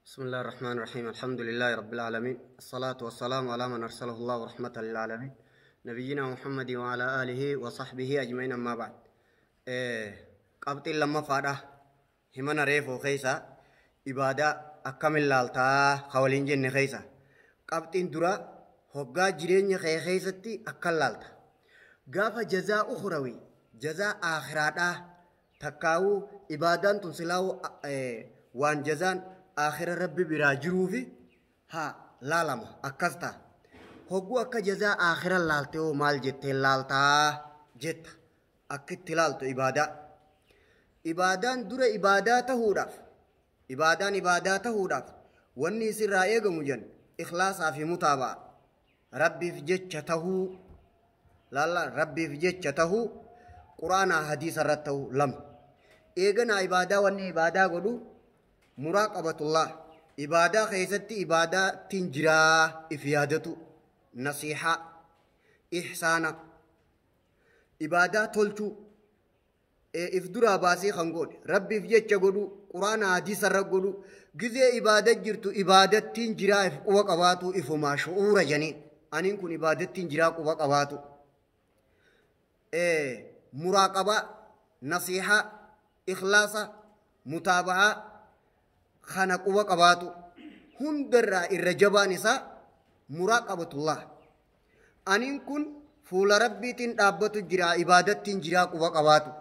بسم الله الرحمن الرحيم. الحمد لله رب العالمين، الصلاة والسلام على من أرسله الله رحمة للعالمين، نبينا محمد وعلى آله وصحبه أجمعين، أما بعد. qabxiin lammaffaadha. Himana reefuu keessa ibaadaa akkamin laaltaa ka waliin jenne keessa qabxiin dura hoggaa jireenya kee keessatti akkan laalta. Gaafa jazaa ukhrawii, jazaa aakhiraadhaa takkaa'uu, ibaadaan tun silaa'uu waan jazaan aakhira Rabbi biraa jiruufi haa laalama akkas ta'a. Hogguu akka jazaa aakhira laaltee hoo maal jettee laaltaa jetta? Akka itti laaltu ibaadaa. Ibaadaan dura ibaadaa tahuudhaaf, ibaadaan ibaadaa tahuudhaaf wanni isirraa eegamu jennu ikhlaasaa fi mutaabaa, Rabbiif jecha tahuu laalla, Rabbiif jecha tahuu, Quraanaa hadiisa irratti tahuu lama. Eeganaa ibaadaa wanni ibaadaa godhu muraaqabatullah, ibaadaa keessatti ibaadaattiin jiraa if yaadatu, nasiihaa, ihsaana, ibaadaa tolchuu, if duraa baasii kan godhe Rabbiif jecha godhu, Quraana hadiisa irra godhu, gizee ibaada jirtu ibaadattiin jiraa if quba qabaatu, ifumaa shu'uura janiin aniin kun ibaadattiin jiraa quba qabaatu, muraaqabaa, nasiihaa, ikhlaasa, mutaaba'aa kana quba qabaatu. Hundarraa irra jabaan isaa muraaqabatullah, aniin kun fuula Rabbiitiin dhaabbatu jira, ibaadattiin jiraa quba qabaatu.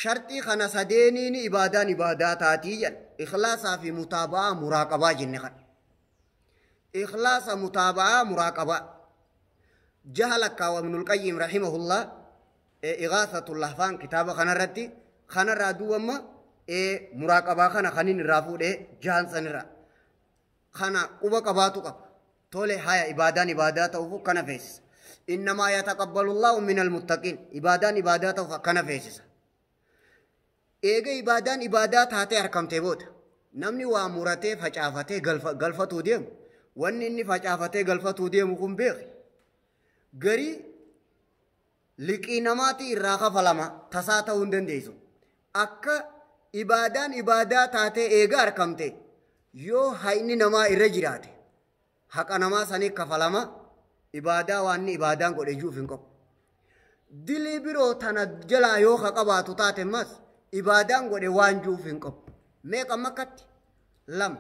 Sharxii kana sadeeniin ibaadaan ibaadaa taatii jedha. Ikhlaasaa fi mutaaba'aa muraaqabaa jenne kana. Ikhlaasa, mutaaba'aa, muraaqabaa. Jaha lakkaawa Ibnul Qayyim rahimahullah Igaasatul Lahfaan kitaaba kanarratti. Kanarraa duuba amma muraaqabaa kana kanin irraa fuudhee jahan sanirraa. Kana quba qabaatu qaba. Tole, haya, ibaadaan ibaadaa ta'uuf kana feesisa. إنما يتقبل الله من المتقين. Ibaadaan ibaadaa ta'uuf akkana feesisa. Eega ibaadaan ibaadaa taatee harkamtee booda namni waa muratee facaafatee galfatuu deemu, wanni inni facaafatee galfatuu deemu kun beeki. Garii liqii namaati irraa kafalama, tasaa ta'uu hin dandeessu. Akka ibaadaan ibaadaa taatee eega harkamte yoo hayni namaa irra jiraate haqa namaa sanii kafalama, ibaadaa waan inni ibaadaan godhe juuf hin qabu. Dilii biroo tana jalaa yoo ka qabaatu taate mas ibaadaan godhe waan juuf hin qabu. Meeqa makkatti? Lama.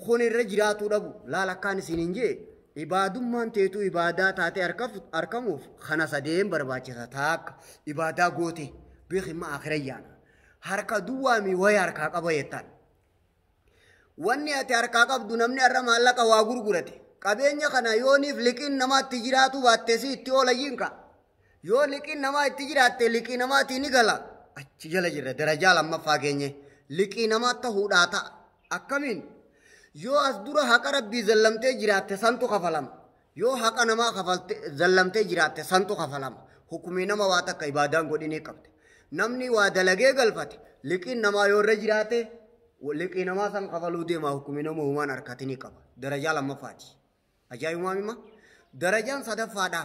Kun irra jiraatuu dhabu laala akkaan isin hin jee, ibaadummaan teetuu ibaadaa taatee argamuuf kana sadeen barbaachisa. Taakka ibaadaa goote beekimma akirayyaana. Harka duwwaami waya harkaa qaba jettaan. Wanni ati harkaa qabdu, namni har'a maallaqa waa gurgurate qabeenya kana yooniif liqiin namaatti jiraatu baatte si itti oolayyiin ka. Yoo liqiin namaa itti jiraatte liqii namaatii ni gala. Achi jala jirra, darajaa lammaffaa geenye. Liqii namaa ta'uudhaa ta'a. Akkamiin? Yoo as dura haqa Rabbii zallamtee jiraatte santu kafalama. Yoo haqa namaa zallamtee jiraatte santu kafalama. Hukumii nama waa takka ibaadaan godhinii qabde. Namni waa dalagee galfate liqiin namaa yoo irra jiraate liqii namaa san kafaluu deema, hukumii nama humaan harkatinii qaba. Darajaa lammaffaati. Ajaa'ibumaa mima? Darajaan sadaffaadha.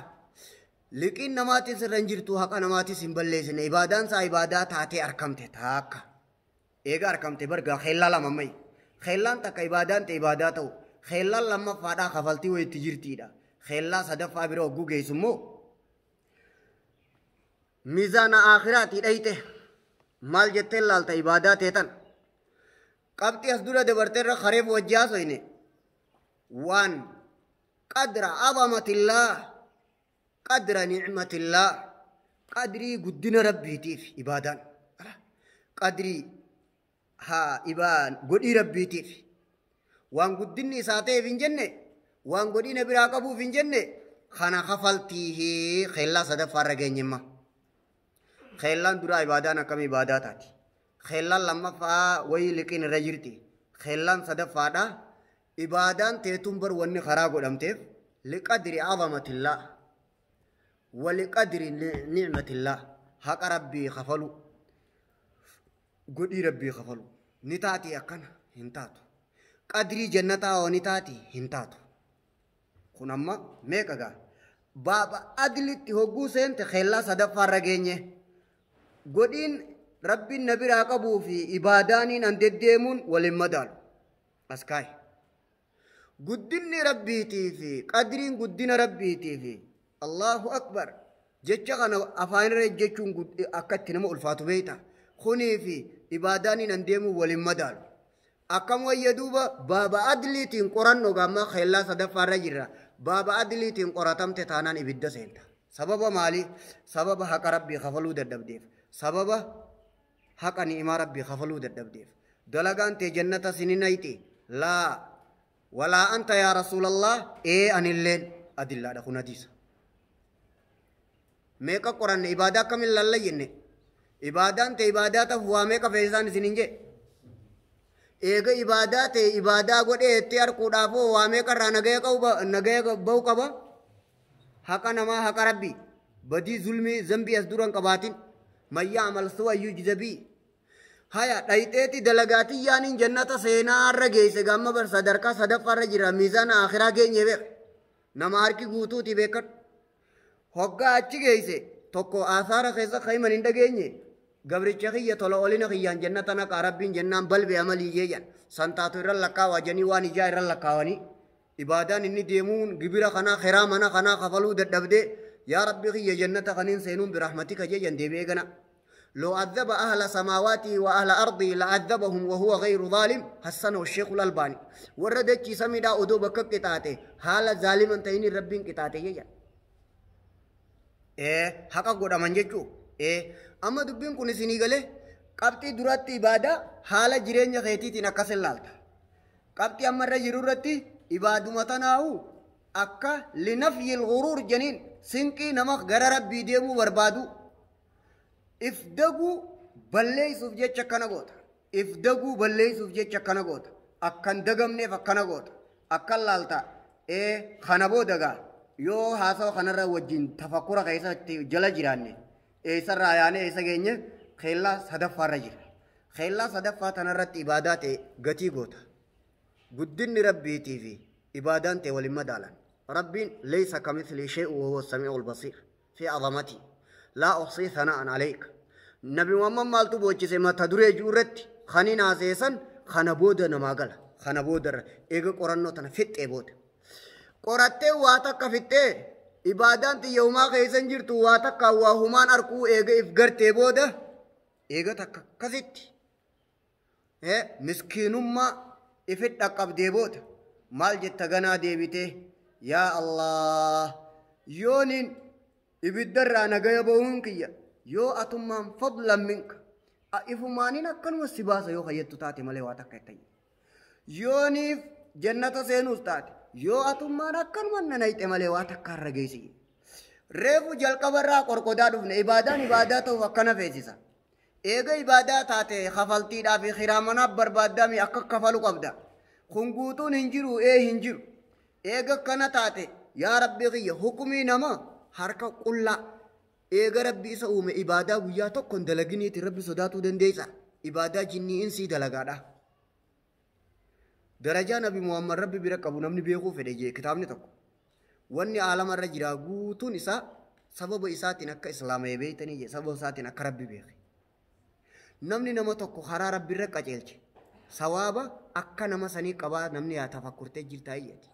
Liqiin namaatis irra hin jirtu, haqa namaatis hin balleessine, ibaadaan isaa ibaadaa taatee argamte taakka. Eega argamte bargaa keellaa lama ammayyi. Keellaan takka ibaadaan ta'e ibaadaa ta'u. Keellaan lammaffaadhaa kafaltii wayitti jirtiidha. Keellaa sadaffaa bira hogguu geessu immoo miizaana aakhiraatii dhayite maal jettee laalta ibaadaa teetan? Qabxii as dura dabarteerra kareef wajji haasoyne waan qadra azamatillah, qadra nicmatillah, qadrii guddina Rabbiitiif ibaadaan, qadrii haa ibaan godhii Rabbiitiif waan guddinni isaa ta'eef hin jenne, waan godhina biraa qabuuf hin jenne, kana kafaltii keellaa sadaffaarra geenyemma. Keellaan duraa ibaadaan akkam ibaadaa taati? Keellaan lammaffaa wayii liqiin irra jirti. Keellaan sadaffaadha. Ibaadaan teetuun bar wanni karaa godhamteef liqadri azamatillah waliqadri nicmatillah, haqa Rabbii kafalu, godhii Rabbii kafalu ni taati, akkana hin taatu. Qadrii jannataa hoo ni taati? Hin taatu. Kun amma meeqa gaa? Baaba adlitti hogguu seente keellaa sadaffaarra geenye. Godhiin Rabbiin na biraa qabuu fi ibaadaaniin an deddeemuun waliin madaalu. As kaaye. Guddinni rabbiitii fi qadriin guddina rabbiitii fi Allahu akbar jecha kana afaan irra jechuun akka itti nama ulfaatu beekta. Kunii fi ibaadaan hin deemuu waliin madaalu. Akkam wayya duuba baaba adliitiin qorannoo gaammaa keellaa sadaffaarra jirra. Baaba adliitiin qoratamte taanaan ibidda seenta. Sababa maalii? Sababa haqa rabbii kafaluu dadhabdeef. Sababa haqa ni'imaa rabbii kafaluu dadhabdeef. Dalagaan tee jannata sinin hayti. Laa walaa anta yaa rasuulallah ee anilleen adillaadha kun hadiisa. Meeqa qoranne ibaadaa akkamiin lalla jenne? Ibaadaan tee ibaadaa ta'uuf waa meeqa feesisaan isinin jee? Eega ibaadaa ta'e ibaadaa godhee itti arguudhaaf waa meeqa irraa nagaya bahu qaba? Haqa namaa haqa rabbii badii zulmii zambii as duran qabaatin mayyaa amal su'a yujzabii haya dhayxeeti dalagaatii yaaniin jannata seenaa irra geesse gamma bar sadarkaa sadaffaarra jira miizaana akhiraa geenye beek nama harki guutuuti beekadhu hoggaa achi geesse tokko aasaara keessa kayman hin dhageenye gabricha kiyya tola olina kiyyaan jannata naqaa rabbiin jennaan balbe amalii jeejan santaatu irra lakkaawaa janii waan ijaa irra lakkaawanii ibaadaan inni deemuun gibira kanaa kiraa mana kanaa kafaluu dadhabdee yaa rabbi kiyya jannata kaniin seenuun birahmatika jeejan deebi'ee gana لو عذب أهل سماواتي وأهل أرضي لعذبهم وهو غير ظالم حسنه الشيخ الألباني وردت سميدا أدو بك قطعته حال ظالما تين ربين قطعته يجا إيه حقا قد أمن جيجو إيه أما دبين كوني سيني قاله قبطي دراتي إبادة حال جرين خيتي تنكسل لالتا قبطي أمر جرورتي إبادة متناو أكا لنفي الغرور جنين سنكي نمخ غير ربي ديمو بربادو ifdaguu balleessuuf jecha akkana goota. Ifdaguu balleessuuf jecha akkana goota. Akkan dagamneef akkana goota. Akkan laalta. Ee kana booda gaa yoo haasawa kanarra wajjin tafakkura keessatti jala jiraanne eessarraa yaanee eessa geenye keellaa sadaffaarra jira. Keellaa sadaffaa tanarratti ibaadaa ta'e gatii goota. Guddinni rabbiitii fi ibaadaan ta'e waliin madaalan. Rabbiin leeysa kamithli shay'un wa huwa samii'ul basiir fi azamatii. Laa uxsii sana'an aleyka. Nabi Muhammad maaltu boochise mata duree jiru irratti kaniin haaseessan kana booda namaa gala. Kana booda eega qorannoo tana fixxee booda. Qorattee waa takka fixxee ibaadaan xiyya humaa keessa hin jirtu waa takka waa humaan arkuu eega if gartee booda eega takka akkasitti miskiinummaa ifit dhaqqabdee booda maal jetta ganaa deebitee yaa Allah yooniin ibiddarraa nagaya bahuun kiyya yoo atummaan fadlan minka ifumaaniin akkanuma si baasa yoo fayyaddu taate malee waa takka itti yooniif jannata seenuus taate yoo atummaan akkanuma nanayxe malee waa takka harra geessi reefu jalqabarraa qorqodaa dhufne ibaadaan ibaadaa ta'uuf akkana feesisa eega ibaadaa taate kafaltiidhaa fi kiraamanaaf barbaaddaami akka kafalu qabda kun guutuun hin jiru ee hin jiru eega akkana taate yaa rabbi kiyya hukumii nama harka qullaa eega rabbi isa uume ibaadaa guyyaa tokko hin dalaginiiti rabbi sodaatuu dandeessa ibaadaa jinnii insii dalagaadha. Darajaa nabi Muhammad rabbi bira qabu namni beekuu fedhe jee kitaabni tokko wanni aalamarra jira guutuun isaa sababa isaatiin akka islaamee beeytanii jee sababa isaatiin akka rabbi beeke. Namni nama tokko karaa rabbi irra qajeelche sawaaba akka nama sanii qabaa namni yaa tafakkurtee jirtaa iyyati.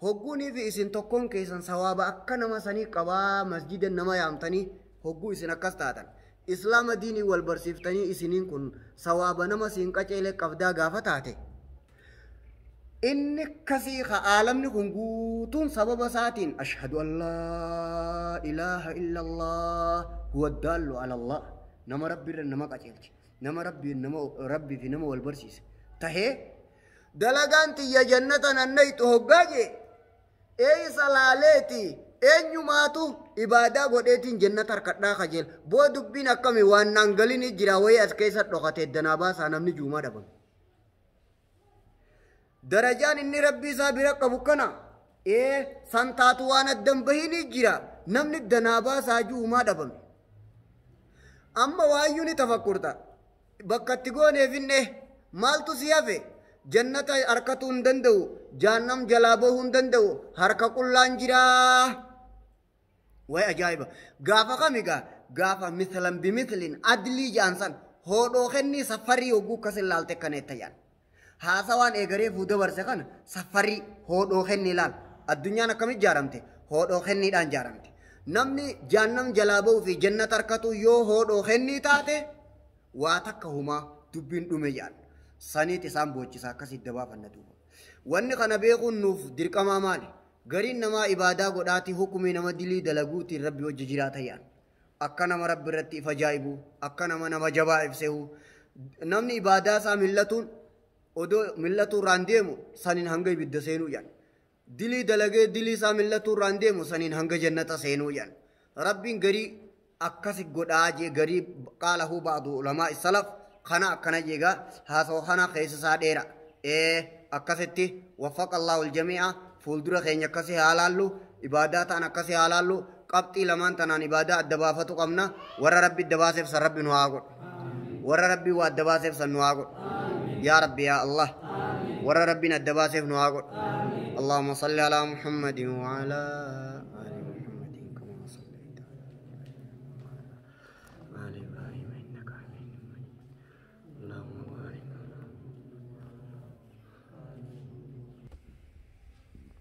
Hogguunii fi isin tokkoon keessan sawaaba akka nama sanii qabaa masjida nama yaamtanii hogguu isin akkas taatan. Islaama diinii wal barsiiftanii isiniin kun sawaaba nama siin qaceelee qabdaa gaafa taate. Inni kasii ka aalamni kun guutuun sababa isaatiin ashhadu an laa ilaaha illallah huwa daallu ala Allah nama rabbiirra nama qaceelche nama rabbii nama rabbii fi nama wal barsiise tahee dalagaan tiyya jannata nannaytu hoggaa jee eeysa laaleeti eenyumaatu ibaadaa godheetiin jannata harkadhaa kajeel boo dubbiin akkami waan naan galini jira wayii as keessa dhokate danaa baasaa namni juumaa dhabame. Darajaan inni rabbii isaa bira qabu kana ee santaatu waan addan bahini jira namni danaa baasaa juumaa dhabame. Amma waayyuu ni tafakkurta bakka itti gooneefinne maaltu si hafe jannata harkatuu hin danda'u jahannam jalaa bahuu hin danda'u harka qullaan jiraa. Way ajaa'iba gaafa kami gaa gaafa mislan bimithlin adlii jaan san hoodhoo kennii safarii hogguu akkas ilaalte kana itti yaan. Haasawaan eegaree fuuda barse kana safarii hoodhoo kenni ilaal. Addunyaan akkamitti ijaaramte? Hoodhoo kenniidhaan ijaaramte. Namni jahannam jalaa ba'uu fi jannata harkatu yoo hoodhoo kennii taate waa takka humaa dubbiin dhume jedhan. Saniit isaan boochisa akkasitti dabaafanna duuba. Wanni kana beekuun nuuf dirqamaa maali? Gariin namaa ibaadaa godhaatii hukumii nama dilii dalaguutiin rabbi wajji jiraata jedhan. Akka nama rabbi irratti if ajaa'ibu, akka nama nama jabaa ibsehu. Namni ibaadaa isaa millatuun odoo millatuu irraan deemu saniin hanga ibidda seenuu jedhan. Dilii dalagee dilii isaa millatuu irraan deemu saniin hanga jannata seenuu jedhan. Rabbiin garii akkas godhaa jee garii qaalahu ba'du ulamaa salaf kana akkana jeegaa haasawaa kana keessa isaa dheera. Akkasitti waffaqa Allahu aljamii'a fuuldura keenya akkasii haa laallu ibaadaa ta'an akkasii haa laallu qabxii lamaan tanaan ibaadaa adda baafatu qabna warra rabbi adda baaseef san rabbi nu haa godhu. Warra rabbi waa adda baaseef san nu haa godhu. Yaa rabbi yaa Allah warra rabbiin adda baaseef nu haa godhu. اللهم صل على محمد وعلى